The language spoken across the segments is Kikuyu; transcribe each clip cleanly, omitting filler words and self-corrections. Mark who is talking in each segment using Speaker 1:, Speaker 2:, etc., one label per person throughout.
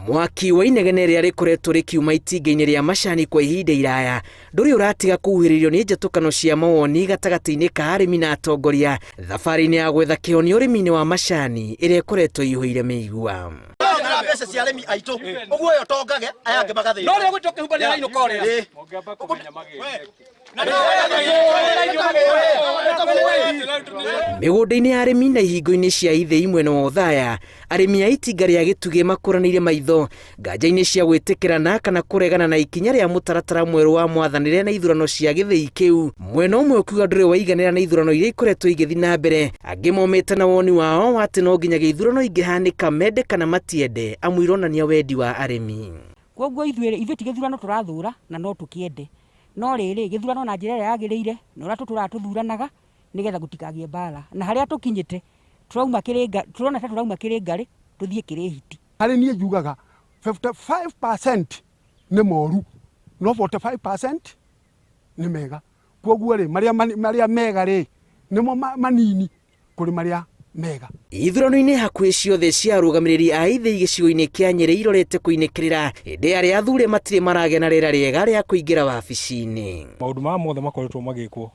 Speaker 1: Mwaki wa inegene rĩrĩa rĩkoretwo rĩkiuma itinga-inĩ rĩa macani kwa ihinda iraya ndũrĩ ũratiga kũhuhĩrĩrio nĩ njatũkano cia mawoni gatagatĩ-inĩ ka arĩmi na atongoria thabarĩ-inĩ ya gwetha kĩhonia ũrĩmi-inĩ wa macani ĩrĩa ĩkoretwo ĩihũire mĩigua.
Speaker 2: Na mbeca cia arĩmi aitũ ũguo ũyũ tongage aya angĩ magathĩna
Speaker 3: no rĩa gwĩtwo kĩhumba nĩ arainũka ũrĩa.
Speaker 1: Mĩgũnda-inĩ ya arĩmi na ihingo-inĩ cia ithĩi mwena wa Othaya, arĩmi a itinga rĩa gĩtugĩ makũranĩire maitho nganja-inĩ cia gwĩtĩkĩrana kana kũregana na ikinya rĩa mũtaratara mwerũ wa mwathanĩre na ithurano cia gĩthĩi kĩu. Mwena ũmwe ũkiuga ndũrĩ waiganĩra na ithurano iria ikoretwo igĩthiĩ na mbere, angĩ momĩte na woni wao wa atĩ no nginya gĩithurano ingĩhanĩka mende kana matiende amu ironania wendi wa arĩmi.
Speaker 4: Kwoguo ithuĩ ithuĩ ti gĩthurano tũrathũra na no tũkĩende. No rĩrĩ, gĩthurano na njĩra ĩrĩa yagĩrĩire na ũrĩa tũtũraga tũthuranaga nĩgetha gũtikagĩe mbara. Na harĩa tũkinyĩte tũrauma kĩrĩ tũrona ta tũrauma kĩrĩ ngarĩ tũthiĩ kĩrĩ hiti.
Speaker 5: Harĩ niĩ njugaga 55% nĩ moru no 45% nĩ mega. Kwoguo rĩ, marĩa marĩa mega rĩ, nĩmo manini kũrĩ marĩa mega.
Speaker 1: Ithurano-inĩ hakuhĩ ciothe cia arũgamĩrĩri a ithĩi gĩcigo-inĩ kĩa Nyĩrĩ irorete kũinĩkĩrĩra hĩndĩ arĩa athure matirĩ maragĩa na rĩera rĩega rĩa kũingĩra wabici-inĩ.
Speaker 6: Maũndũ maya mothe makoretwo magĩkwo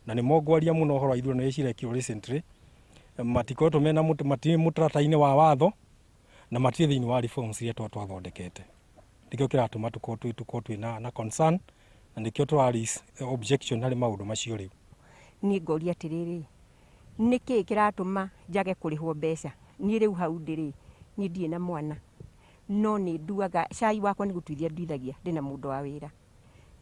Speaker 6: na nĩmo ngwaria mũno ũhoro wa ithurano iria cirekirwo recently, matikoretwo mena matirĩ mũtaratara-inĩ wa watho na matirĩ thĩinĩ wa reforms iria twathondekete. Nĩkĩo kĩratũma tũkorwo twĩ tũkorwo twĩna na concern na nĩkĩo tũra raise objection harĩ maũndũ macio rĩu.
Speaker 7: Niĩ ngoria atĩrĩrĩ, nĩkĩĩ kĩratũma njage kũrĩhwo mbeca? Niĩ rĩu hau ndĩ rĩ, niĩ ndirĩ na mwana, no nĩ nduaga, cai wakwa nĩ gũtuithia nduithagia ndĩna mũndũ wa wĩra.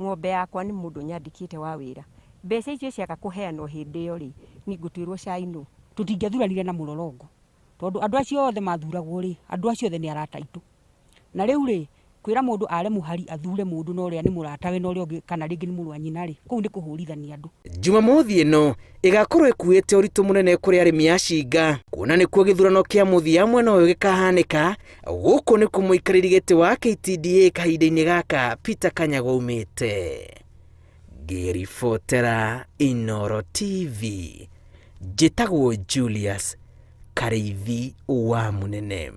Speaker 7: Ng'ombe yakwa nĩ mũndũ nyandĩkĩte wa wĩra. Mbeca icio ciaga kũheanwo hĩndĩ ĩyo rĩ, niĩ ngũtuĩrwo cai nũ?
Speaker 4: Tũtingĩathuranire na mũrorongo tondũ andũ acio othe mathuragwo rĩ, andũ acio othe nĩ arata aitũ. Na rĩu rĩ, kwĩra mũndũ are mũhari athure mũndũ na ũrĩa nĩ mũratawe na ũrĩa ũngĩ kana rĩngĩ nĩ mũrũ wa nyina rĩ, kũu nĩ kũhũrithania andũ.
Speaker 1: Jumamothi ĩno ĩgakorwo ĩkuĩte ũritũ mũnene kũrĩ arĩmi a Cinga kuona nĩkuo gĩthurano kĩa mũthia mwena ũyũ gĩkahanĩka. Gũkũ nĩkuo mũikarĩri gĩtĩ wa KTDA kahinda-inĩ gaka Peter Kanyagwa aumĩte. Ngĩribotera Inooro TV, njĩtagwo Julius Karĩithi wa Mũnene.